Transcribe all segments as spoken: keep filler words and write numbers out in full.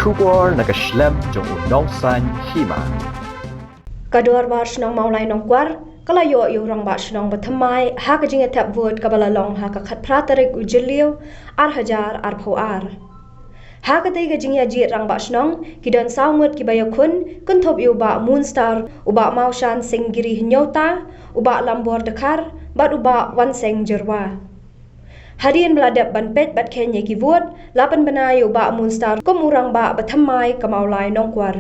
Khubor na ka shlem jong u nongsan hima. Ka Dorbar Shnong Mawlai Nongkwar ka la ïoh ïa u Rangbah Shnong ba thymmai ha ka jingïathep vote kaba la long ha ka khatphra tarik u Jylliew ar hajar arphew ar. Ha katei ka jingïajied Rangbah Shnong ki don saw ngut kiba ïakhun, kynthup ïa u Bah Moonstar, u Bah Mawshan Singh Giri Hynñiewta, u Bah Lambor Dkhar bad u Bah Wanseng Jyrwa. Hadien ba la dep ban peit bad kheiñ ïa ki vote, la pynbna ïa u Bah Moonstar kum u Rangbah ba thymmai ka Mawlai Nongkwar.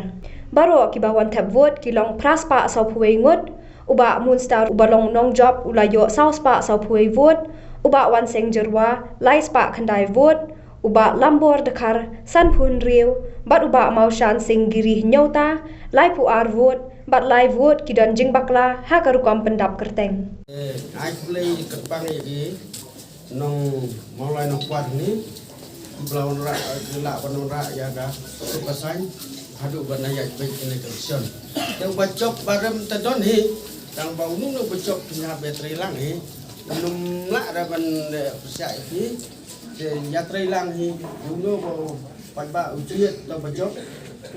Baroh kiba wan thep vote ki long phra spah sawphew wei ngut, u Bah Moonstar uba long nongjop u la ïoh saw spah sawphew wei vote, u Bah Wanseng Jyrwa lai spah khyndai vote, u Bah Lambor Dkhar sanphew hynriew bad u Bah Mawshan Singh Giri Hynñiewta laiphew ar vote, bad lai vote ki don jingbakla ha ka rukom pyndap kyrteng. Eh, ai khublei kyrpang ïa ki nong Mawlai Nongkwar ni, kiba la wanrah, ki la wanrah ïa ka Super Saiñ haduh ban ïa beit kane ka election. Te uba jop ba rem te don hi, tang ba uno uno uba jop pynïaid ba trei lang hi, uno lah da ban, eh, pyrshah ïa ki, te ïa trei lang hi, uno ba paidbah u jied da ba jop,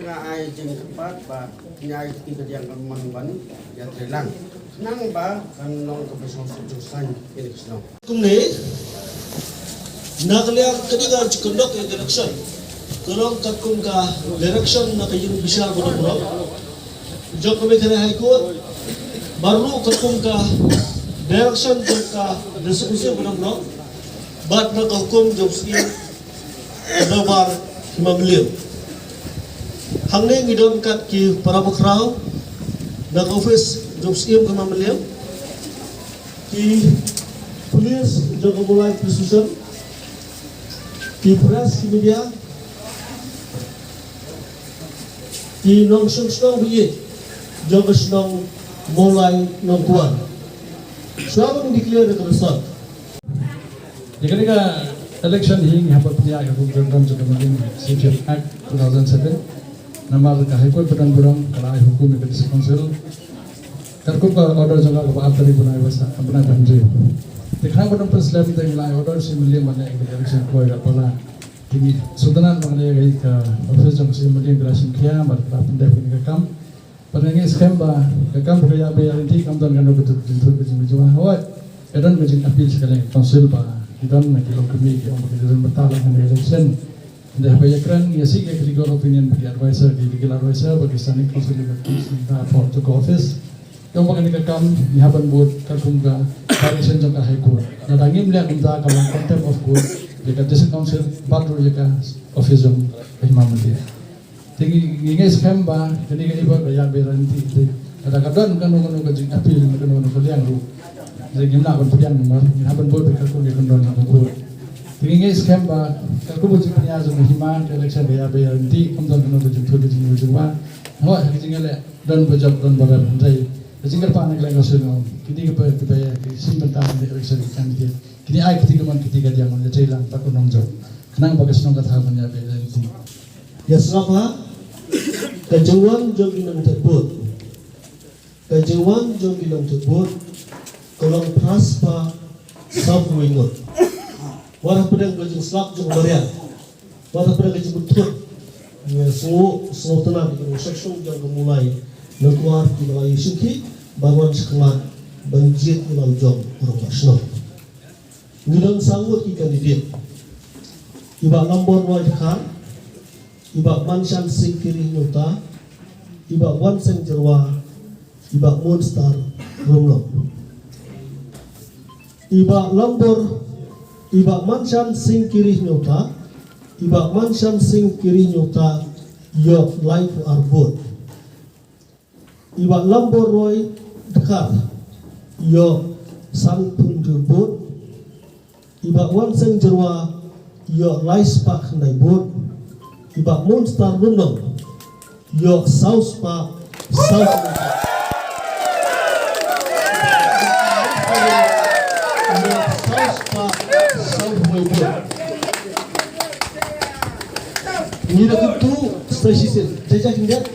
nga ai jingkyrpad ba nga ai kti ka diang ka man ban ïa trei lang. Nang ba kan long ka ba song song song saiñ ini ka shnong. Kumne, na ka liang ka dei ka jingkyndoh ïa ka election. Ka long katkum ka direction na ka ïing bishar ba dang rong jong ka Meghalaya High Court. Bad ruh katkum ka direction jong ka District Council ba dang rong. Bad na ka hukum jong u Syiem Dorbar Hima Mylliem. Hangne ngi don kat ki para bakhraw na ka office jong u Syiem Hima Mylliem, ki police jong ka Mawlai Police Station, ki press, ki media, ki nongshong shnong ba ïeit jong ka shnong Mawlai Nongkwar. Shuwa ban declare ka result. Ïa kane ka election hi ngi hap ban pynïaid katkum ka jingdonkam jong ka Mylliem Citizenship Act two thousand seven. Namar ka High Court ba don burom ka la ai hukum ïa ka District Council katkum ka order jong ka kaba ar tarik bnai ba sa, bnai ba hynriew. Te khnang ban ym pynslem te ngi la ai order sha u Mylliem ban leh ïa ka election kloi katba la. Te ngi sngewtynnat ba ngi leit ïa ka office jong u Mylliem, ka la shim khia bad ka la pyndep ïa ka kam. Bad nga ngeit skhem ba ka kam ba ka ïa beh ïa ryntih kam don kano ka jingthut ka jingmyntoi. Hooid, ka don ka jingappeal sha ka liang council ba ki don na ki longkmie ki ong ba ki don bynta lang ha ka election. Hynrei haba ïakren, ïasik ïa ki legal opinion ba ki advisor, ki legal advisor, ba ki standing counsel, ki advisor, ki advisor jong ka office. Ki ong ba kane ka kam ngi hap ban bud katkum ka direction jong ka High Court. Lada ngim leh kumta ka long contempt of court ïa ka District Council bad ruh ïa ka office jong ka Hima Mylliem. Te ngi, ngi ngeit skhem ba kane ka ïa beh ïa ryntih te lada ka don kano kano ka jingappeal na kano kano ka liang ruh, te ngim lah ban pdiang namar ngi hap ban bud katkum ka kyndon jong ka court. Te ngi ngeit skhem ba katkum ka jingpynïaid jong ka Hima, ka election ka ïa beh ïa ryntih, kam don kano ka jingthut ka jingmyntoi. Hooid, ka jingïaleh don ba jop don ba rem, hynrei ka jingkyrpad na ka liang ka shnong, kine kiba, kiba ïa ki shim bynta ha ka election, ki candidate, kine ai kti ka mon kti ka diang, ïa trei lang bad u nongjop, khnang ba ka shnong ka thaw kan ïa beh ïa ryntih. Ïa sngap ha ka jingwan jong ki nongthep vote. Ka jingwan jong ki nongthep vote ka long phra spah sawphew wei ngut. Wat hapdeng ka jingslap jong ka mariang, wat hapdeng ka jingbthut, ngi sngew, sngewtynnat ïa ki nongshong shnong jong ka Mawlai Nongkwar kiba la ïashim khih ban wan sha khmat ban jied ïa la u jong u rangbah shnong. Ngi don saw ngut ki candidate. I Bah Lambor Roy Dkhar, i Bah Manshan Singh Kiri Hynñiewta, i Bah Wanseng Jyrwa, i Bah Moonstar Rumlong. I Bah Lambor, i Bah Manshan Singh Kiri Hynñiewta, i Bah Manshan Singh Kiri Hynñiewta ïoh laiphew ar vote. I Bah Lambor Roy Dkhar ïoh sanphew hynriew vote. I Bah Wanseng Jyrwa ïoh lai spah khyndai vote. I Bah Moonstar Rumlong ïoh saw spah saw khyndai vote. Ïoh saw spah saw khyndai vote. Ngi da kyntu sa shisien. Jaja khyndiat.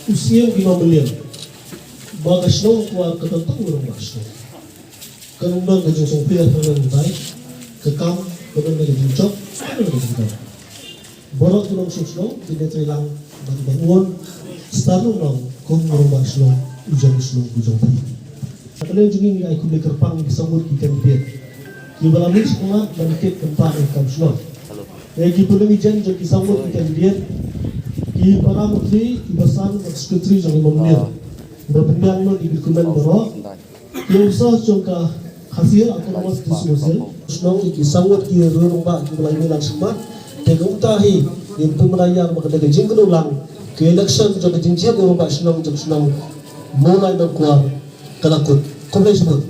U Syiem Hima Mylliem ba ka shnong Nongkwar ka don tang u rangbah shnong. Ka nongdon ka jingsngewsih ka don tai ka kam Kane ka jingjop, kane ka jingjop. Baroh ki nongshong shnong kin ïatreilang ban ban wan star nong kum u rangbah shnong u jong shnong u jong phi. Ka liang jong ngi ngi ai khublei kyrpang ki sawdong ki candidate kiba la mih sha khmat ban kit kam pang kam shnong. Ïa ki pynlong ïa jong ki sawdong ki candidate, ki para mukti, ki basan, ki secretary jong ki mamnir. Ba pynbiang noh ki document baroh. Ïa u sa jong ka Khasi Hills Autonomous District Council. Shnong ki sawdong ki rangbah ki ba la ïa lang sngewbha. Te kumta hi ngin pynbna ïa ba ka dei ka jingkynmaw lang ka election jong ka jingjia ka rangbah shnong jong shnong Mawlai Nongkwar ka la kut. Khublei shibun.